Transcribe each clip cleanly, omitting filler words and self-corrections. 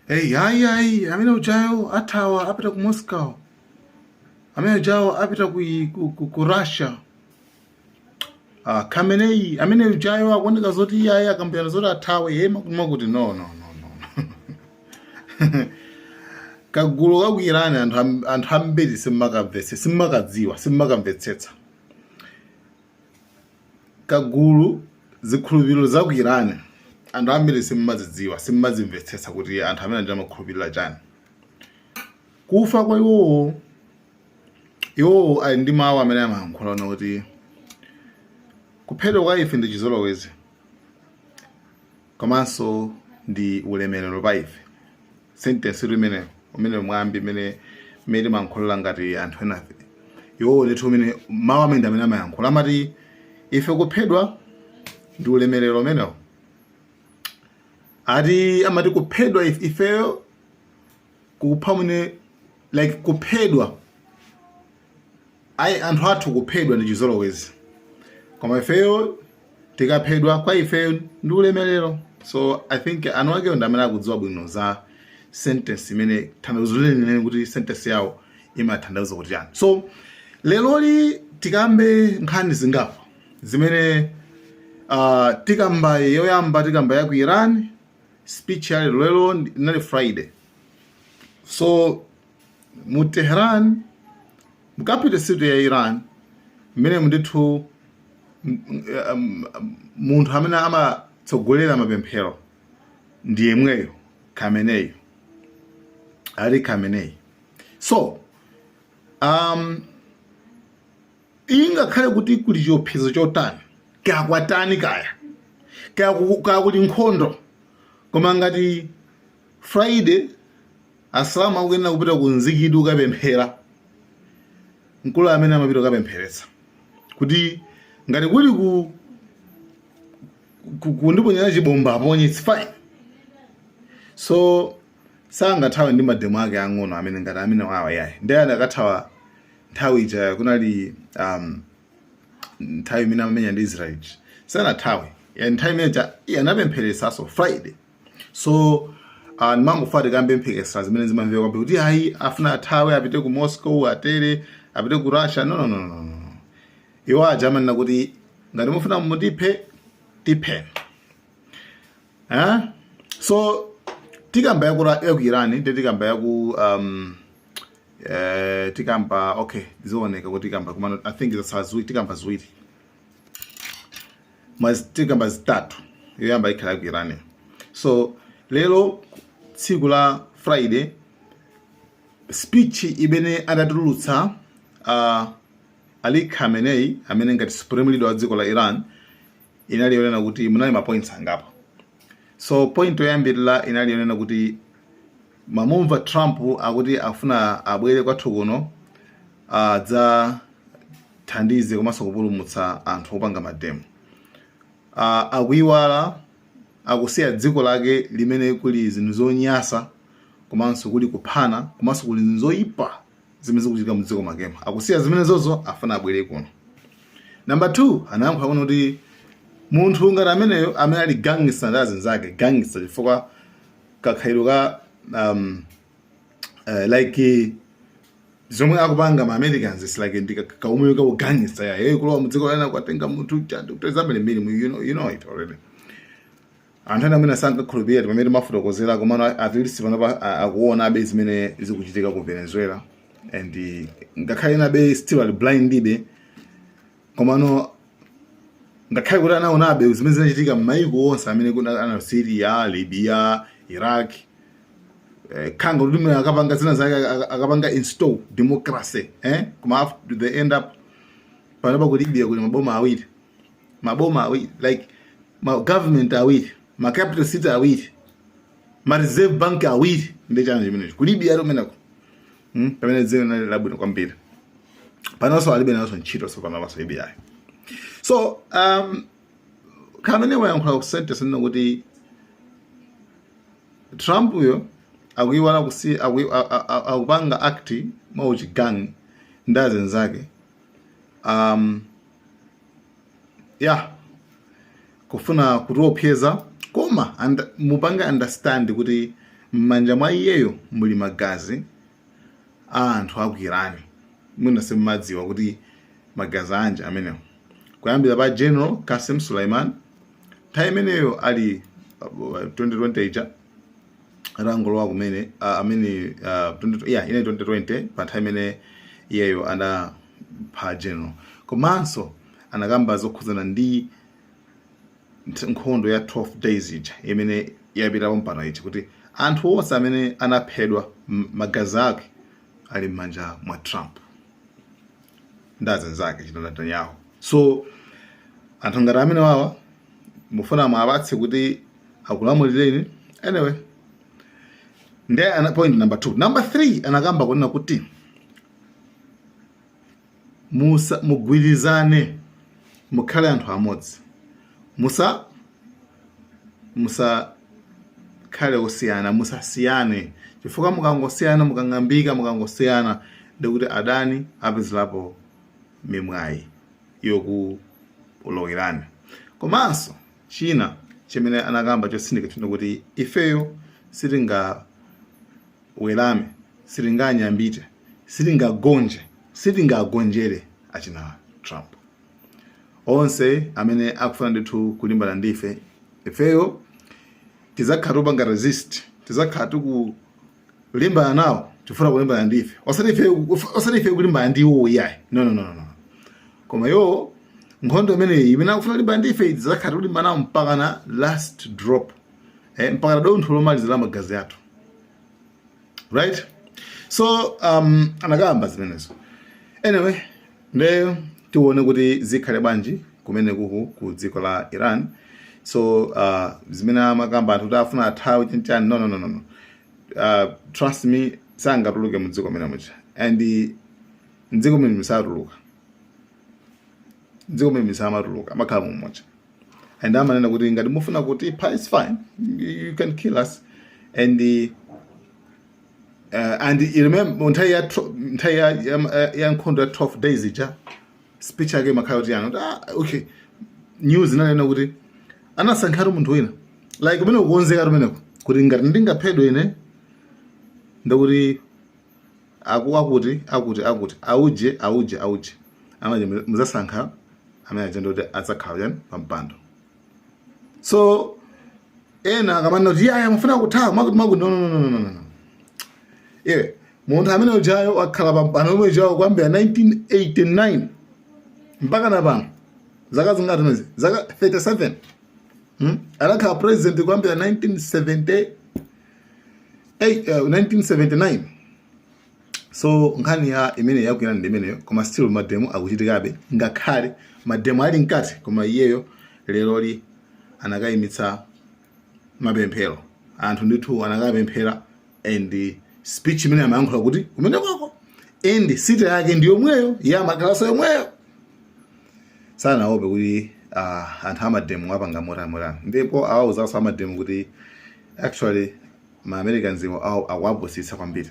Hey, ayi, ayi, amene ujayo athawa, apita ku Moscow, amene ujayo apita ku Russia. Khamenei amene ujayo akuoneka zoti iye ayi, akambirana zoti athawe ye makuti. No, no, no, no. Kagulu ka ku Iran, anthu ambiri simmakamvetse, simmakadziwa, simmakamvetsetsa kagulu. Zikhulupiriro za ku Iran anthu ambiri simmazidziwa, simmazimvetsetsa kuti anthu amene ndi amakhulupirira chani. Kufa kwa iwowo, iwowo ali ndi mawu amene amayankhula ona kuti kuphedwa kwa ife ndi chizolowezi komanso ndi ulemerero pa ife. Sentence imene umene mwambi imene mmene timayankhulira ngati anthu enafe, iwowo ndithu umene mawu amene ndi amene amayankhula, amati ife kuphedwa ndi ulemerero umenewo. Ati amati kuphedwa ifeyo kupha mwene, like kuphedwa ayi, anthu athu kuphedwa ndi chizolowezi, koma ifeyo tikaphedwa kwa ifeyo ndi ulemerero. So I think anu akewo ndi amene akudziwa bwino za sentence imene tanthauzo lenileni kuti sentence yawo imatanthauza kuti chani. So leroli tikambe nkhani zingapo zimene tikamba. Yoyamba tikamba ya ku Iran, speech ya lero. Lero inali Friday, so mu Tehran, mu capital city ya Iran, mmene ndithu munthu amene amatsogolera mapemphero ndi yemweyo Khamenei, Ali Khamenei. So ingakhale kuti kuli chiopsezo chotani, kaya kwatani, kaya kuli nkhondo, koma ngati Friday Asilamu akuyenera kupita ku mzikiti kukapemphera, mkulu amene amapita kukapempheretsa kuti ngati kuli kundiponyera chibomba, aponye, it's fine. So sangathawe ndi mademo ake ang'ono amene ngati amene wawa, yayi. Ndiye akathawa nthawi ija kunali nthawi imene amamenya ndi Israel, sanathawe. Yani nthawi imene ja iye anapempheretsanso Friday. So ndimangofuna tikambe mphekesera zimene zimamveka kwambiri kuti ayi, afuna athawe, apite ku Moscow, atere, apite ku Russia. No, no, no, no, no. Iwo aja amanena kuti ngati mufuna mutiphe, tipheni, eh? So tikamba yaku Iran, ndi tikamba yaku tikamba, okay, zioneka kuti tikamba, kumano I think zatsala ziwiri. Tikamba ziwiri, tikamba zitatu. Yoyamba ikhala yaku Iran. So lero tsiku la Friday, speech imene adatulutsa Ali Khamenei, amene ngati supreme leader wa dziko la Iran, inali yonena kuti munali ma points angapo. So point yoyambirira inali yonena kuti mamumva Trump akuti afuna abwere kwathu kuno adzathandize komanso kupulumutsa anthu opanga mademo, akuiwala, akusiya dziko lake limene kuli zinthu zonyasa, komanso kuli kuphana, komanso kuli zinthu zoyipa zimene zikuchitika mu dziko mwakemo. Akusiya zimene zozo, afuna abwere kuno. Number 2, anayankhula kuno kuti munthu ngati ameneyo amene ali gangster ndi azinzake, gangster chifukwa kakhalidwe ka like zomwe akupanga ma Americans is like ndi kaumwe ka gangster ya yeye, kulowa mu dziko lena kwatenga munthu chandi kuteza mbiri. You know it already. Anthu ena amene sankakhulupirira pamene timafotokozera, komano at least panopa akuona abe zimene zikuchitika ku Venezuela, and ngakhale ena abe still ali blind ibe, komano ngakhale kuti anaonabe zimene zinachitika m'mayiko onse amene kuna ana Syria, Libya, Iraq, khanga kuti mwe akapanga zina zake, akapanga install democracy, eh, koma after they end up panopa ku Libya kuli maboma awiri, maboma awiri, like ma government awiri, ma capital city awiri, ma reserve bank awiri. Ndi chani chimenecho ku Libya ali umeneko, Pamene dziko linali labwino kwambiri, panonso alibe nazo ntchito. So pano paso Libya. So kamene wayankhula ku sentence nino kuti Trump uyo akuiwala kusi akupanga act mwa uchigang ndi azinzake, yeah, kufuna kutiopseza, koma mupange understand kuti M'manja mwa iyeyo muli magazi a anthu aku Iran. Mwina simumadziwa kuti magazi anji amenewo, kuyambira pa General Qasem Suleiman nthawi imeneyo ali 2020 ija atangolowa kumene, amene 20, yeah, ine 2020, pa nthawi imene iyeyo anapha general. Komanso anakamba zokhudzana ndi nkhondo ya 12 days ija imene yapita pompano ija, kuti anthu onse amene anaphedwa, magazi ake ali m'manja mwa Trump ndi azinzake china Netanyahu. So anthu ngati amene wawa mufuna mwapatse kuti akulamulireni? Anyway, ndiye point number 2. Number 3, anakamba kunena kuti musa mugwirizane, mukhale anthu amodzi, musakhale osiyana, musasiyane, chifukwa mukangosiyana, mukang'ambika, mukangosiyana, ndikuti adani apezerapo mimwayi yokulowerani. Komanso china chimene anakamba chotsindika chino kuti ifeyo sitingawerame, sitinganyambite, sitingagonje, sitingagonjere achina Trump. Onse amene akufuna ndithu kulimbana ndife, ifeyo tizakhala tupanga resist, tizakhala tikulimbana nawo tifuna kulimbana ndife, osati ife kulimbana ndi iwo, iyayi, no, no, no, no, no. Koma iwo nkhondo imeneyi imene akufuna kulimbana ndife, tizakhala tikulimbana nawo mpaka na last drop, mpaka na dontho lomaliza la magazi athu, right? So anakamba zimenezo. Anyway, nde tione kuti zikhale bwanji kumene kuku ku dziko la Iran. So zimene amakamba anthu kuti afuna athawe chinchani, no, no, no, no, no. Trust me, sangatuluke mu dziko mene muja, and mdziko mene musatuluka, mdziko mene musamatuluka, amakhala mummoja. And amanena kuti ngati mufuna kuti pa, it's fine, you can kill us. And you remember nthawi ya nthawi ya nkhondo ya 12 days ija, speech yake imakhala kuti yani, ah, okay, news inanena kuti anasankhatu munthu wina, like kumene kukonzeka kumeneko kuti ngati ndingaphedwe ine, ndikuti aku akuti akuti akuti auje auje auje amaje muzasankha amene aja, ndikuti adzakhala yani pampando. So ena akamanena kuti yaya, mufuna kuthawa, mwakuti mwakuti, no, no, no, no, no, no. Iwe, munthu amene ujayo wakhala pampando omwe ujayo kuyambira 1989 mpaka na pano, zaka zingati mezi? Zaka 37, Anakhala president kuyambira 1978, 1979. So nkhani ya imene yakwira ndi imeneyo. Koma still mademo akuchitikabe, ngakhale mademo ali mkati, koma iyeyo leroli anakayimitsa mapemphero, anthu ndithu anakapemphera. And speech imene amayankhula kuti kumene kwako, and city yake ndi yomweyo, iye amakhalanso yomweyo, sanaope kuti anthu amademo apanga motani motani. Ndipo awawuzanso amademo kuti actually ma Americans iwo akuwapusitsa kwambiri.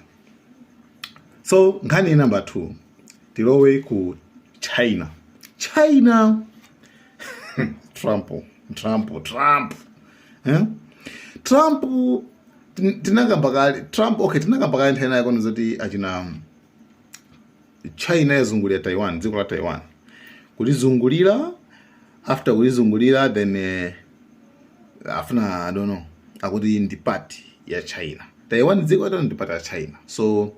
So nkhani number 2, tilowe ku China. China, Trump, Trump, Trump, eh? Trump, tinakamba kale Trump, okay, tinakamba kale nthawi inayi zoti achina China yazungulira Taiwan, dziko la Taiwan kulizungulira. After kulizungulira, then afuna, I don't know, akuti ndi part ya China. Taiwan, dziko lathu, ndi part ya China, so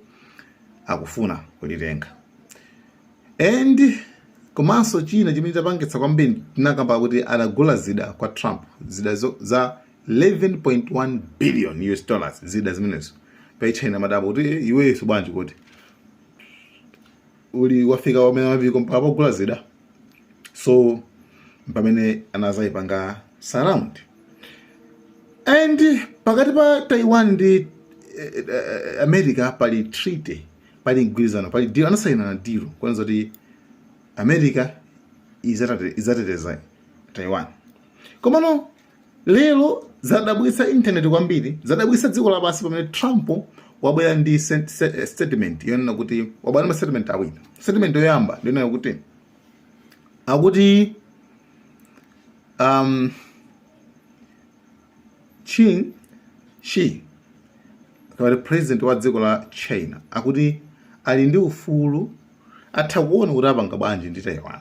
akufuna kulitenga. And komanso china chimene chapangitsa kwambiri, tinakamba kuti anagula zida kwa Trump, zida za 11.1 billion US dollars, zida zimenezo. Pa China madabo kuti, "Eh, iweyo bwanji kuti uli wafika wamene mapiko mpaka pogula zida?" So pamene anazayipanga surround. And pakati pa Taiwan ndi America pali treaty, pali mgwirizano, pali deal, anasayinana deal kuoneza kuti America izateteza Taiwan. Komano lero zadabwitsa internet kwambiri, zadabwitsa dziko lapansi, pamene Trump wabwera ndi statement yonena kuti, wabwera ndi ma statement awiri. Statement yoyamba ndiyonena kuti akuti Qin Shi Kapati president wa dziko la China akuti ali ndi ufulu, atha kuona kuti apanga bwanji ndi Taiwan,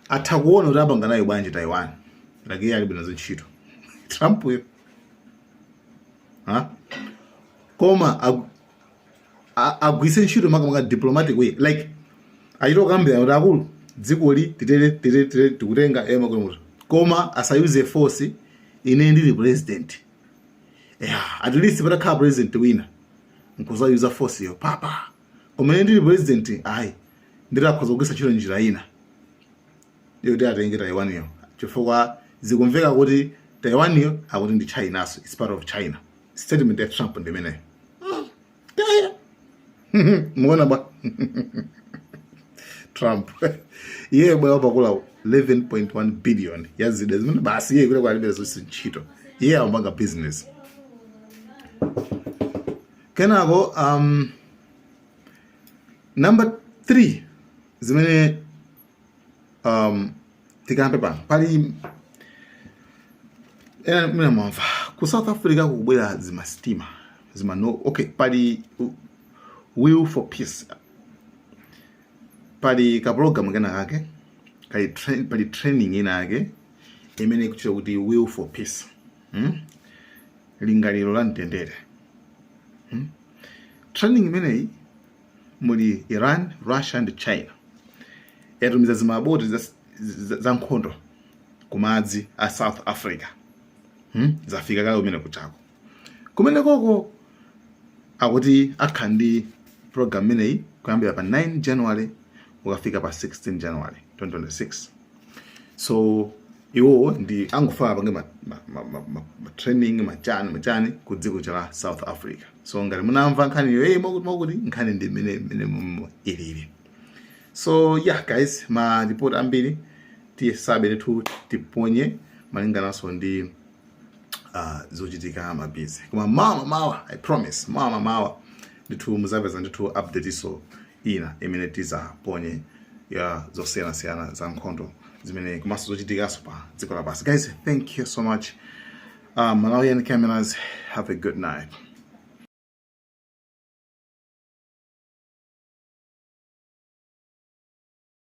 atha kuona kuti apanga nayo bwanji Taiwan. Like iye alibe nazo ntchito Trump yo, ha? Koma agwiritse ntchito makamaka diplomatic way, like achita kukambira kuti akulu, dzikoli titere titere titere, tikutenga ema kuti, koma asayuze force ine ndili president. Yeah, at least patakhala president wina nkuzayuza force yo papa, koma ine ndili president, ayi, nditakhoza kugwiritsa ntchito njira ina yoti atenge Taiwaniyo, chifukwa zikumveka kuti Taiwaniyo akuti ndi Chinaso, it's part of China. Statement ya Trump ndi imeneyo. Kaya muona bwa Trump iye bwa wapakula 11.1 billion ya zida zimene basi iye kuti kwalibe zonse ntchito, iye amapanga business. Kenako number 3 zimene tikambe pano, pali ena mwina mwamva ku South Africa kukubwera zimasitima zima, no, okay, pali Will for Peace, pali ka program kena kake kali pali training ina yake imene ikuchita kuti Will for Peace, Lingaliro la mtendere, Training imeneyi muli Iran, Russia and China. Yatumiza zimaboti za nkhondo kumadzi a South Africa, Zafika kale kumene kuchako. Kumene koko akuti akhala ndi program imeneyi kuyambira pa 9 January ukafika pa 16 January 2026. So iwo ndi angofuna apange ma training machani machani ku dziko la South Africa. So ngati munamva nkhaniyo, hey, mwakuti mwakuti, nkhani ndi imene imene momwe ilili. So yeah guys, ma report ambiri tiyesabe ndithu tiponye malingananso ndi zochitika mabizi, koma mawa mawa, I promise, mawa mawa ndithu muzapeza ndithu update iso ina imene tizaponye ya zosiyanasiyana za nkhondo zimene komanso zochitikanso pa dziko lapansi. Guys, thank you so much. Malawian Cameras, have a good night.